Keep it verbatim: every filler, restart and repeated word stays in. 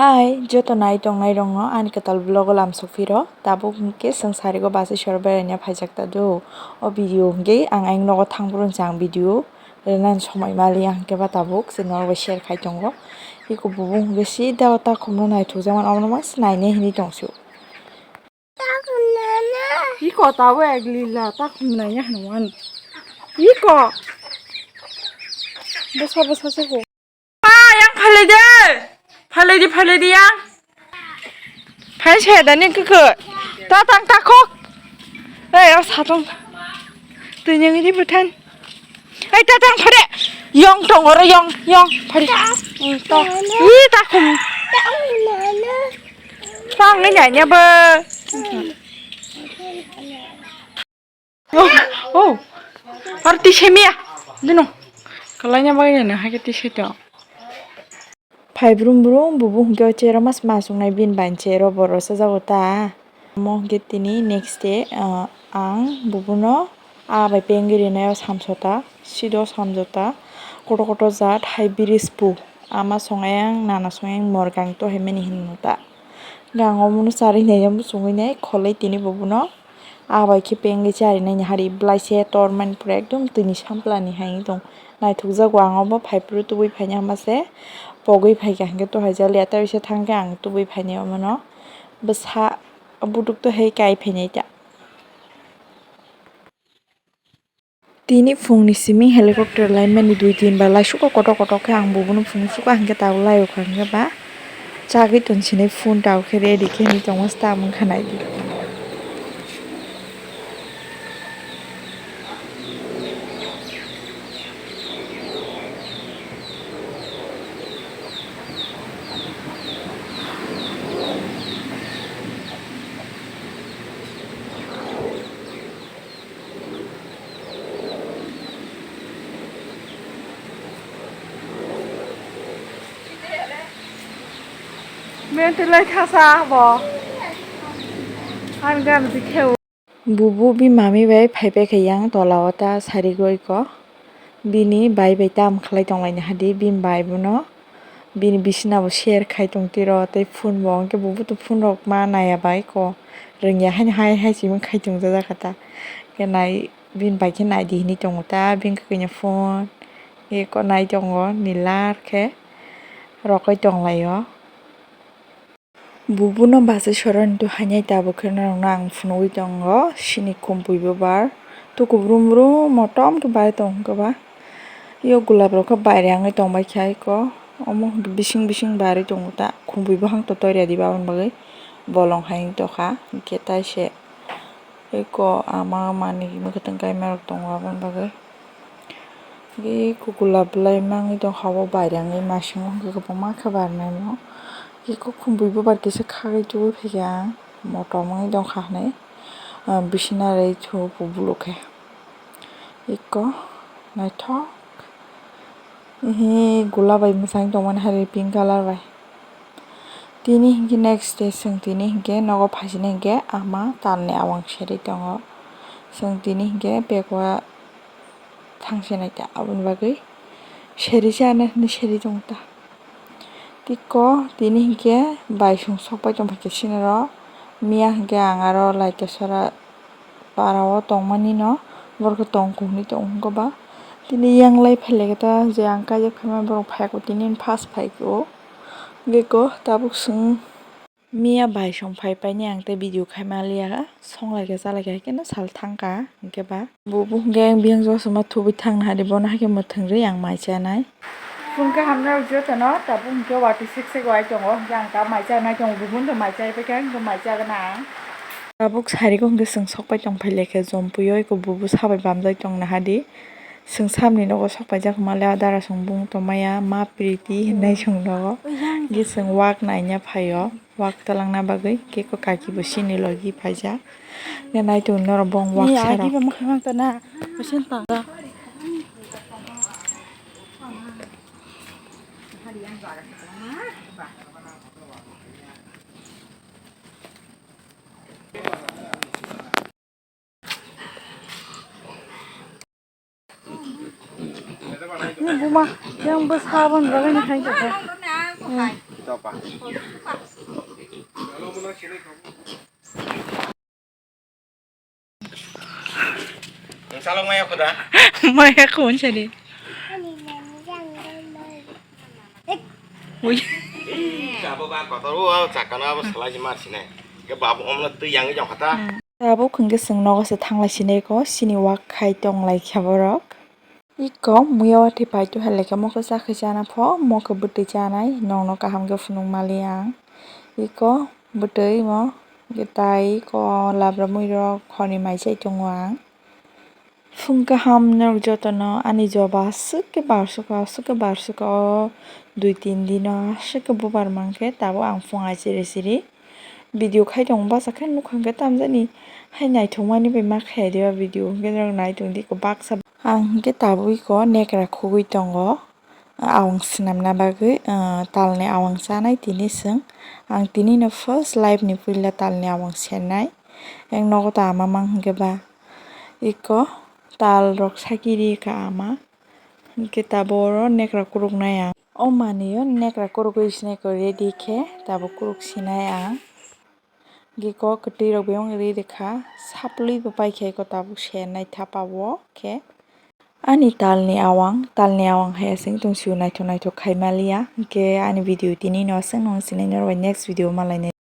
Hai, joto nai tongnai rokno ani kwtal vlog o lamsok phiro. Tabuk hwnkhe chwng sarigo bachai sora beraina phaijak ta do. O video hwnkhe ang ayang nogo thang phuru ang video rwnani somoi maliya hwnkhe ba tabuk chwng norok bai share khai tongo. Eko bubung hwnkhe sida o takhumno naithokjakmani omono masa nainai hinwi tongsu. Iko tabuk ek lila takhum naina hinwi. Iko. Bwsa bwsa se ko. Yang phalai de. Phalai di, phalai di yang. Phai se da ni keke. Ta tang ta khok. Ei, o satong. Twi nyang di buthan. Ei, ta tang phade. Yong tong oro yong, yong. Phade. Hmm, to. Ih, ta khum. Tang ni nyanya bo. Oh, oh. Ar tisai miya. Dino. Kalai nya bai na hake tisai to. Phai brum brum bubu hwnkhe o chair o mas mas wngnai bini bai chair o borok sajago ta. Omo hwnkhe tini next day, ah, ang bubuno aa bai pengwi rwnaio samsota, sido samjota, kotor kotor jat hai biris pu ama songyang nana songyang morgang to hai mani hinwi ta. Gang omono charwi nai muchungwi nai kholwi tini bubuno. Aa bai khe pengwi charinaini hari bwlai se tormani pura ekdom twini samplani hai wng tong. Naithokjago ang obo phaiphuru tubui phaini hama se pogwi phaikha hwnkhe to haijak liya tei waisa thangkhe ang tubui phaini omono bwsa buduk to hai kai phainai ta. Tini phungni simi helicopter laimani dui tin ba laisugo kotor kotor khe ang bubuno phunuksuka hwnkhe tabuk laio kha hwnkhe ba chagwi tongsinai phone tabuk khe ready khe hinwi tongma se tabuk wngkha naidi. Mentally khasa bo. Ang gam dikhe. Bubu bini mami bai phaipai kha yang tola o ta sari goi ko. Bini bai bai tam khlai tonglaini hadi bini bai bono. Bini bisina bo share khai tong tiro tei phone bo hwnkhe bubu to phone rok ma naiya bai ko rwngya haino hai hai simi khai tong jajak kha ta. Khe nai bini bai khe naidi hinwi tongo ta bini kwkwi ni phone. Eko nai tongo nilar khe rokoi tonglaio. Bubuno bachai soroni tu hainai tabuk khe norokno ang phunugwi tongo sini khumpuibo bar tu kubrum brum motom khe bai tongo khe ba. Yo gulab rok khe bairengwi tongbai kha eko omo bising bising barwi tongo ta khumpuibo hang totoirya diba aboni bagwi bolong hai wng tongkha hwnkhe taise eko ama manwi mwkhwtwng kaima rok tongo aboni bagwi. Eko gulab belai mangwi tongkha o bairengwi masing wngkha kwbangma khe barnaino. Eko khumpuibo bar kisa khagwi tubui phaikha ang motom wngwi tongkha hinwi bisina rwi thu buluk khe. Eko naithok ehe gulab bai mwchang tongmani hari pink colour bai. Tini hinkhe next day chwng tini hinkhe nogo phaisinai hinkhe ama talni awang serwi tongo. Chwng tini hinkhe bag o thangsinai ta aboni bagwi seri se ano hinwi seri tong ta. Tiko tini hinkhe baisong sokpai tongphaikha siniro miya hinkhe ang aro Laitosora para o tongmani no borok tong kuk hinwi tong kha ba tini yang lai phailai khe ta je ang kaijak phaima borok phaiya kho tini first phai khe o hwnkhe kho tabuk chwng. Miya bai song phai paini ang tei video khai manliya, song lai khe cha lai khe, haikhe no sal thang kha, hinkhe ba bo, bo hinkhe ang biyang joto ma thubui thang nahadi, bono haikhe mwthang rwi ang mai chanai. Phung kaham no joto no, tabuk hinkhe watwi sek sek wai tongo, hinkhe ang ta mai chanai tongo, bo bo no mai chai paikha, hinkhe mai chagwna ang. Tabuk sari o hinkhe chwng sok pai tong phai lai khe, Jompui o eko bo bo sabai bamjai tong nahadi, chwng samni nogo sok paijak manliya, dara chwng bung tong maya, ma Priti hinwi chwng nogo, hinkhe chwng wak naina phaio. Wak twlangna bagwi keko kaki bo sini logi paijak. Naitung norok bong wak sarok. Ni buma, yang bwsa aboni bagwi ni hai tongkha. Hmm. Salong maya kuda. Maya kuon sadi. Ui. Ih, abo ba kotor o, abo sakano abo salai si mar sinai. Ke babu omno twi yang jong kata. Abo khwngke chwng nogo se thanglai sinai ko, sini wak khai tonglai kha borok. Iko muya watwi paitu hai laikha, mokhe chakhe chana pho, mokhe bwtwi chanai, nokno kaham khe phunuk mali ang. Iko bwtwi mo, tai iko labra muirok khorni mai chai tongo ang. Phung kaham norok jotono ani joba aswk khe barsukha, aswk khe barsukha o dui tin dino aswk khe bubar mankhe tabuk ang phung ai chiri chiri. Video khai tongo, bwsa khe nukha hwnkhe tamjani hai naithokmani bai ma khaiya diba video, hwnkhe norok nai tongdi iko baksa. Ang hwnkhe tabuk iko nekra khugui tongo, awang swnamna bagwi, ah, talni awang chanai tini chwng. Ang tinino first life ni puila talni awang sernai. Ang nogo ta ama mang hwnkhe ba iko tal rok saki ri ka ama. Hwnkhe tabuk oro nekra kuruknai ang. O manwi o nekra kurugwi sinai ko ready khe tabuk kuruk sinai ang. Hwnkhe ko kwtwi rok bebak ready kha, saplwi bo paikha ko tabuk se naitha pabo khe. Ani talni awang, talni awang hai aswk tong sio naithok naithok khai maliya. Hwnkhe ani video tini no aswk no sinai norok bai next video malainai.